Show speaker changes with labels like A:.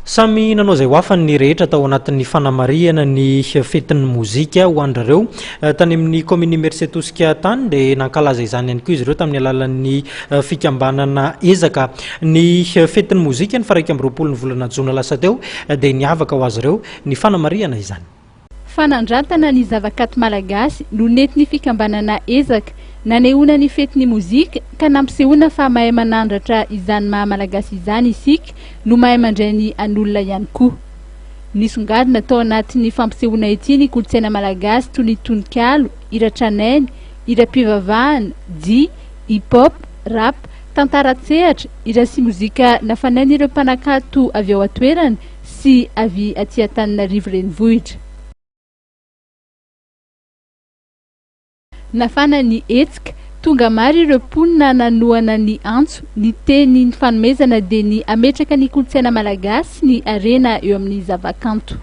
A: Samy nanao izay ho afany ny rehetra tao anatin'ny fanamarihana ny fetin'ny mozika ho an-drareo. Tany amin'ny kaominina Imerintsiatosika tany dia nankalaza izany ihany koa izy ireo tamin'ny alalan'ny fikambanana Ezaka. Ny fetin'ny mozika ny faha 21 ny volana jona lasa teo dia niavaka ho azy ireo ny fanamarihana izany.
B: Fanandratana ny zavakanto malagasy no nentin'ny fikambanana Ezaka nanehoana ny fetin'ny mozika ka nampisehoana fa mahay manandratra izany maha malagasy izany isika no mahay mandray ny an'olona ihany koa. Nisongadina tao anatin'ny fampisehoana ity ny kolontsaina malagasy toy ny tononkalo, hira tranainy, hiram-pivavahana, dihy, hip hop, rap, tantara an-tsehatra, hira sy mozika nafanain'ireo mpanakanto avy ao an-toerana sy avy aty Antananarivo renivohitra. Nafana ny hetsika, tonga maro ireo mponina nanohana ny antso, ny teny nifanomezana dia ny hametraka ny kolontsaina malagasy sy ny harena eo amin'ny zavakanto.